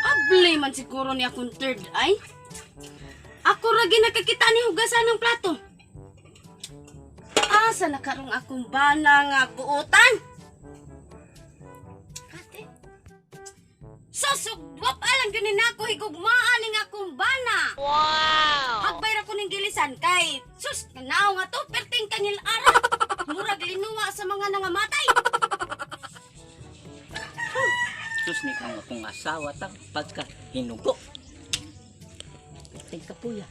Abli man siguro ni akong third eye. Ako ra nakakita ni hugasan ng plato. Asa na karong akong bana nga buotan? Kate. Susugwap alang gyud ni nako higugmaan ning akong bana. Wow! Hagbay ra ko ning gilisan kay sus nanaw nga to perting kangil ara. Murag linuwa sa mga nangamatay. Sus ni kang akong asawa tang pagka hinugo. Ting kapuya.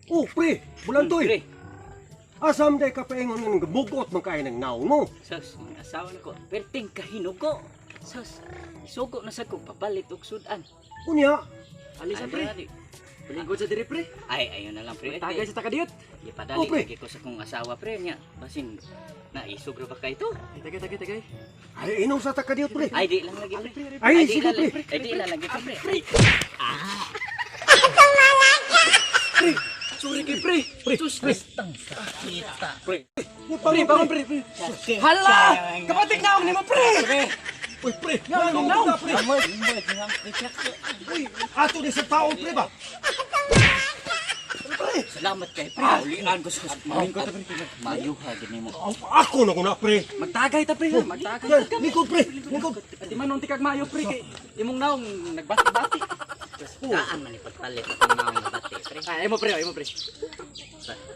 Oh, pre, bulantoy. Pre, Asam day ka paingon ng mugot man kay ng naong mo. sus ang asawa nako perting kahinugo. Sus, isugo na sa ko papalit og sudan. Unya, Alisa Ay, pre. dali. Palingkod sa diri pre. Ay, ayun na lang pre. Tagay sa takadiyot. Ipadali Oh, pre. lagi ko sa kong asawa pre niya. Basin naisog ra ba kay to? Ay, tagay tagay tagay. ay inom sa takadiyot pre. Ay di lang lagi pre. Ay, di sige, lang- pre. Ay di lang lagi pre. Pre, sorry kay pre. Pre, Sus, pre. Kita. Pre, Pre, bangon pre, pre. Hala! Kapatik na nimo pre. Uy, pre, Nga, naong naong. ka, pre. Uy, ato ni sa tao pre ba? Pre, Salamat kay pre. Ulian ko sa Malingkod ta pre. Mayuha gini mo. ako na ko na pre. Magtagay ta pre, ha? Magtagay. Yan, lingkod pre, lingkod. Di man unti kag mayo pre kay imong naong nagbati-bati. Daan man ipagpalit ang naong bati pre. Ay, imo pre, imo pre.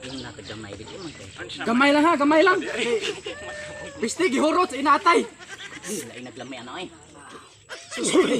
Yung nakagamay bigyo man kay. Gamay lang ha, gamay lang. Biste gihurot sa inatay. Lain naglami ano ay. Sus pre.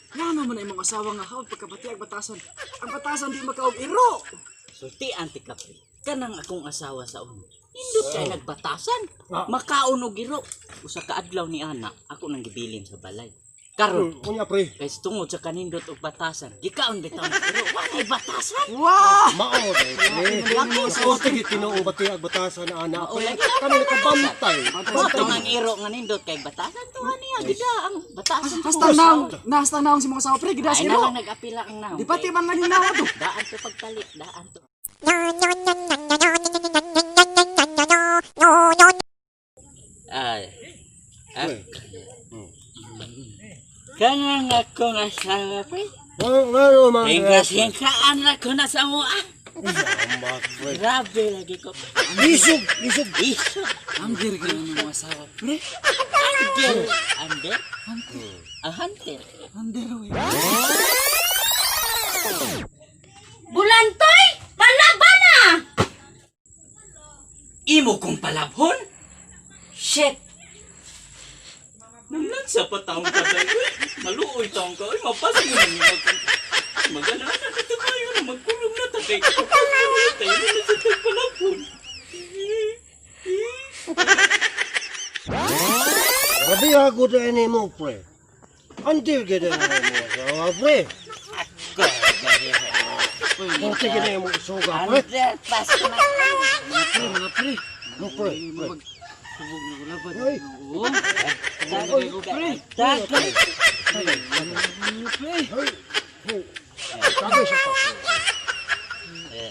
Ngano man ang imong asawa nga haod pagkabati ang batasan. Ang batasan di makaog iro. Sulti anti ka pre. Kanang akong asawa sa una. Indot kay nagbatasan. Makaon og iro. Usa ka adlaw ni ana, ako nang gibilin sa balay. Karon, Unya pre. kay tungod sa kanindot og batasan, gikaon bitaw ng iro. Walay batasan. Wow! Mao day pre. Ako sige tinuo bati ag batasan na anak Mao pre. lagi. Kami nakabantay. Mao ang iro nga nindot kay batasan to niya gida ang batasan. Hasta naong, nasta naong si mga asawa pre, gida Ay si na iro. lang nag-apila ang naong. Di pati man lang yung naong to. Daan to pagpalit, daan to. Ay. Ah. Kanang akong asawa pre. Ngano man. Hingga-hingkaan ra ko na sa mua. Pre. Grabe lagi ko. Isog, isog. Iso. Angger ka ng mga asawa pre. Angel. Ander? Ah, hunter. Angger we. Bulantoy! Palabana! Imo kong palabhon? Shit! Namlan sa pataong ka tayo. Maluoy taong ka. Uy, mapas mo na niya. Magana na ito kayo na magkulong na tatay. Kapag tayo na sa tayo palabhon. Grabe ako na ini mo pre. Andir gid na mo asawa pre. Korte gid na mo suga pre. Under, pas na. Pre, mga pre. No pre. Pre. Subog na wala ba? Ay. Oo. Tagay, Pre. tagay. Pre. Hey. Hey. Tagay sa pa.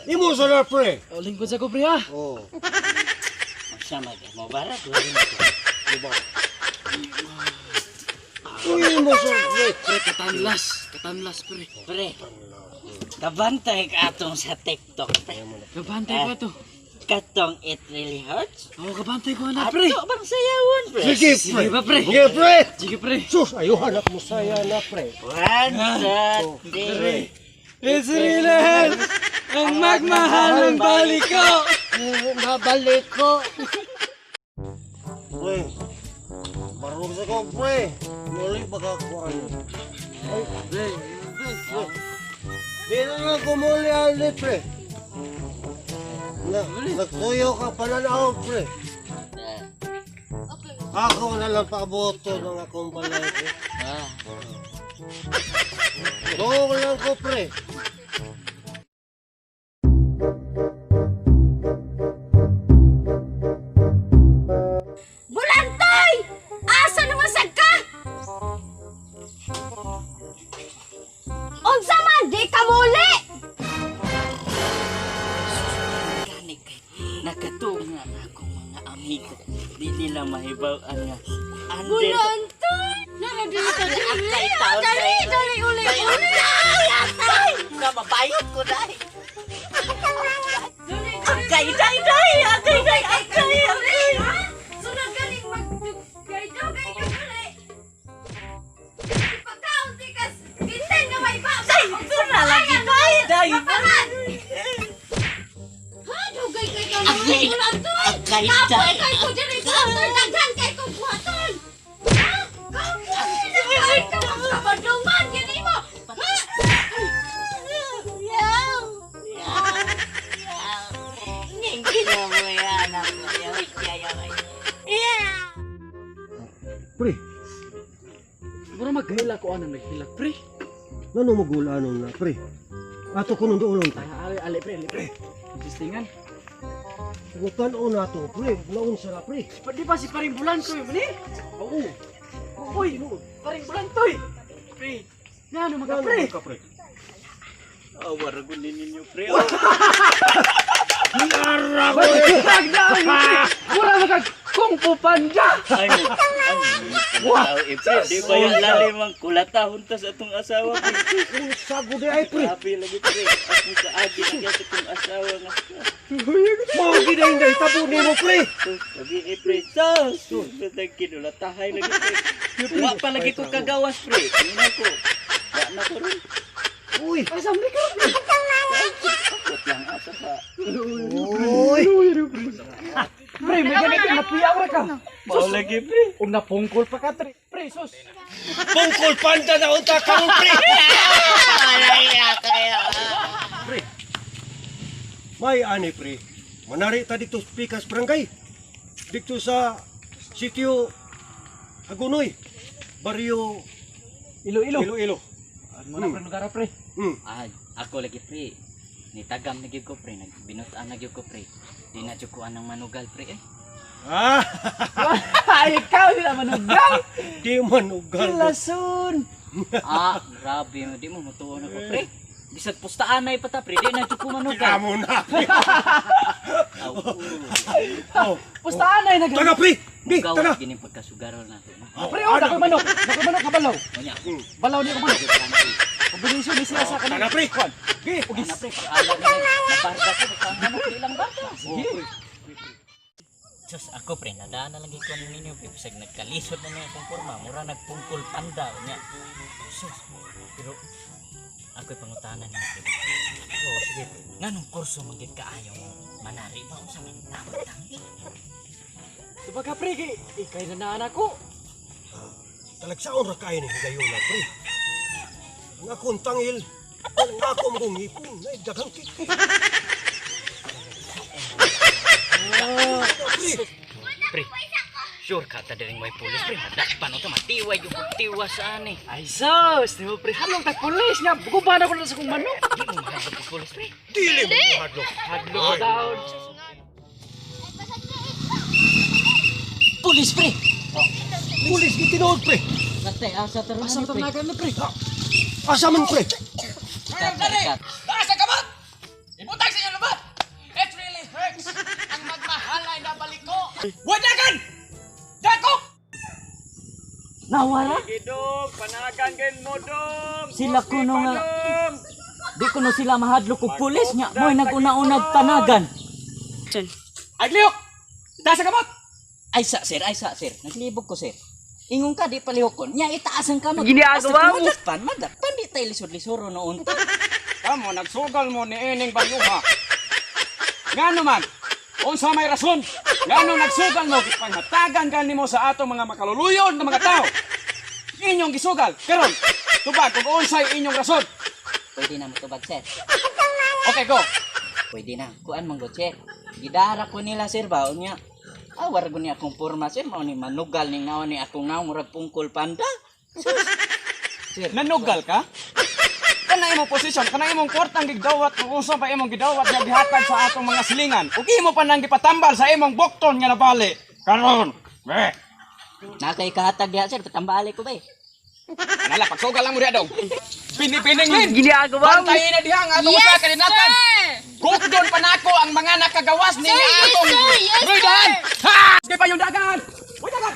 Imo sa na pre. O, lingkod sa ko pre ha. Oh, Siya mag mubarak. wala na ko. diba? Uy, imo sa pre. Pre, katanlas. Katanlas pre. Pre, kabantay ka atong sa TikTok. Pre. Kabantay ko to. Katong it really hurts. Oo, kabantay ko na pre. Ato bang sayawon, pre? Sige pre. Sige ba, pre? Sige pre. Sige pre. Sus, ayuhan ako mo saya na pre. One, two, three. It's really hurts. Ang magmahal ng balik ko. Eh, nabalik ko. Pre, barog sa ko pre. Muli baka ko ano. Pre, pre. Di na lang kumuli ali pre. Na, nagtuyo ka pala na ako pre. Ako na lang paboto ng akong balay pre. Ah, Doon lang ko pre. Bulantoy! Asa naman sad ka? Unsa man di ka muli? Gani kay nakatunga na akong mga amigo. Di nila mahibaw-an nga Under. Bulantoy! Nara dili ka dili. Akay, taon, Dali, dali. dali, uli, uli. Ay, na mabayot ko dai. Dali, dali. Akay dai dai, akay dai, akay akay. Sunod galing magdugay dugay ka uli. Ipagkaon ti kas bintay nga may ba. Day, na lagi dai dai. Mapangan. Ha, dugay kay ka naman Akay, bulantoy. akay, Kapoy day. kay ko diri bulantoy, daghan kay ko buhaton. Ha? Kapoy na kay ka magkabaduman gini mo. Ha? Yaw. Yaw. Yaw. Ngingin mo yan ako. Yaw, yaw, yaw. Yaw. Pre, Mura maghila ko anang naghilak, pre. ngano magulanon na pre? Ato ko nung doolon Ay, ta. ali, ali, pre, ali, pre. Sistingan. Gutan o na to pre, naun sa na pre. Di ba si paring Bulantoy man eh? Oo. Uy, paring Bulantoy. Pre, ngano mga pre? Ka pre. Awara ko ninyo pre. Nagdaan mo, pre. Mura magag Kung Fu Panda. Ay, wah, pre, di ba yung lalim ang kulatahon tas atong asawa pre. Unsa gud ay pre? Grabe lagi pre. Ako sa agi na sa akong asawa nga. Mao gid ay nahitabo nimo pre. Sabi eh pre, sus! Tatag kinulatahay lagi pre. Wa pa lagi ko kagawas pre. Ano ko? Wa na ko ron. Uy, Asa man ka, pre? Takot lang asa pa. uy. Pre, may ganito napiyaw ra ka. Mao lagi pre. Ug napungkol pa ka, pre. Pre, sus. Bungkol panda na unta karon pre. Pre. May ani pre. Manari ta dito sa Pikas Barangay. Dito sa sitio Hagunoy. Barrio Ilo-ilo. Iloilo. Ano na pre lugar pre? Ah, ako lagi pre. Nitagam na gyud ko pre, nagbinutan na gyud ko pre. Di na jud ko anang manugal pre eh. Ah, Ay, ikaw sila manugal. di manugal. Lason. Ah, grabe di mo mutuon ako pre. Bisag pustaan na ipata pre, di na jud ko manugal. Amo na. Aw, Oh. Pustaan ay nag. Tara pre. Di, tara. gawas gini pagkasugarol na to. Pre, oh, nakoy manok. Nakoy manok ka balaw. Unya. Balaw niya ko manok. Kombinasyon ni siya sa Tara kanan. pre. Di. Ana pre, pag-ala na nabarga ko basta manok di lang barga. Sige. Sus, ako pre, nadaan na lang ko ninyo pre, bisag nagkalisod na niya akong porma, mura nagpungkol panda unya. Sus, pero ako'y pangutana niyo pre. Oh, sige pre. Nganong kurso man gyud kaayo mo? Manari ba unsa man tawag tangil? Tubaga pre, kay ikay na naan ako. Talagsaon ra kayo ni higayon na pre. Ang akong tangil, ang ako mong ngipon, na daghang kik. Pre, Pre, sure ka ta diring may pulis pre, madakpan o ta matiway yung tiwa sa ani. Ay sus, di mo pre, halong tag pulis nga. Guban ako na sa kong manok. Di mo mahadlok og pulis pre. dili mo mahadlok. Hadlok ka daon. Pulis pre. Pulis gitinuod pre. Natay asa taron Asa ni pre. tanagan na pre? Asa man pre? Kat, kat. Taas ang kamot! Ibutang sa inyong lubot! It really hurts! Ang magmahal ay nabaliko! Wadagan! Dakop! Nawara? Gidong, panagan gin mo dong! Sila kuno nga. Di kuno sila mahadlok og pulis nya. Mo'y naguna-unag panagan. Ay, lihok! Taas ang kamot! Ay sa sir, ay sa sir. Naglibog ko sir. Ingon ka di palihokon. Nya itaas ang kamot. Ginagawa mo. Madakpan, madakpan di tayo lisod-lisoro noon ta. Kamo, nagsugal mo ni Ining Bayuha. Nga naman, unsa may rason? Nga nagsugal mo, gipanghatagan gani mo sa atong mga makaluluyon ng mga tao. Inyong gisugal, karon, tubag kung unsay inyong rason. Pwede na motubag sir. Okay, go. Pwede na. Kuan man go sir. Gidara ko nila sir ba unya. Ah, war ko ni akong porma sir mao ni manugal ning naon ni akong naong murag pungkol panda. Sus. Sir, Nanugal ka? Kana imong posisyon, kana imong kwartang gidawat kung unsa pa imong gidawat nga gihatag sa atong mga silingan. Ug imo pa nang gipatambal sa imong bukton nga nabali. Karon, be. Na kay kahatag diha sir, patambali ko ba eh. Anala, pagsugal lang mo diha dong. Binibining lin. Ginagawa mo. Bantayin na diha ang atong usa kaninatan. Gukdon pa nako ang mga nakagawas ni Sir, yes, atong sir. Yes, Ruy, sir. dahan. Ha! Sige pa yung dagan. Uy, dagan.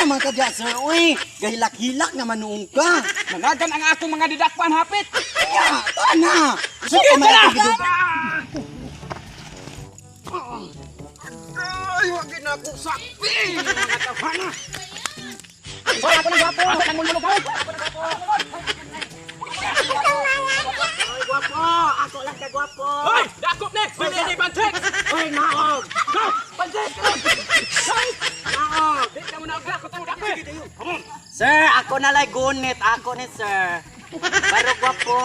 Naman ka diya, sir. Uy, gahilak-hilak naman noong ka. Managan ang akong mga didakpan hapit. Ya, tana. Sige, Sige, tara! Ay, wag na ako sakpi! Mga tawhana! Hoy, ako ng gwapo! Ako ng mulmulog Oy, gwapo! Ako lang ka gwapo! Hoy, dakop ni! Bili ni Bantek! Oy, naog! Go! Bantek! Hoy! Naog! Di ka mo na ako tao dakop! Come on! Sir, ako na lang gunit. Ako ni sir. Pero gwapo.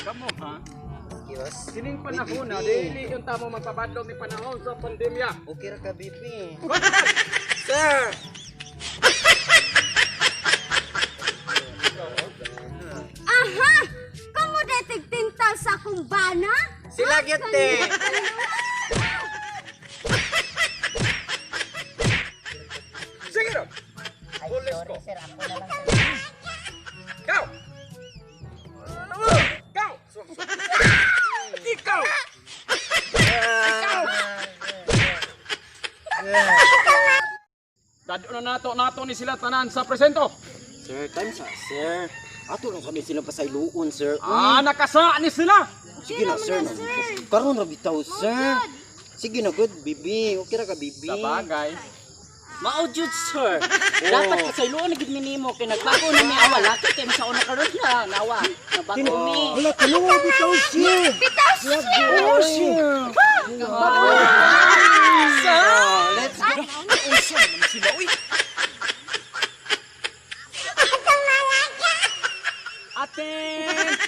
Kamo ha? Sining panahon na, dili yung tamo magpabadlong ni panahon sa pandemya. Okay ra ka, bibi. Sir! Aha! Kamu dahil tigtintal sa akong bana? Sila gyud te. Sige ro! Pulis ko. Ikaw! Ikaw! Ikaw! Ikaw! Dado na nato nato ni sila tanan sa presento. Sir, time sa, sir. Ato lang kami sila pasayloon, sir. Ah, nakasa ni sila. Sige na, sir. Karon ra bitaw, sir. Sige na, good, bibi. Okay ra ka, bibi. Sa bagay. Mao jud sir. Dapat kasayloon na gid minimo kay nagbago na mi awa laki kay sa una karon na nawa. Nagbago mi. Wala, kaluwa bitaw siya. Bitaw sir! Oh, siya. Let's go. Unsa man sila uy. Aten!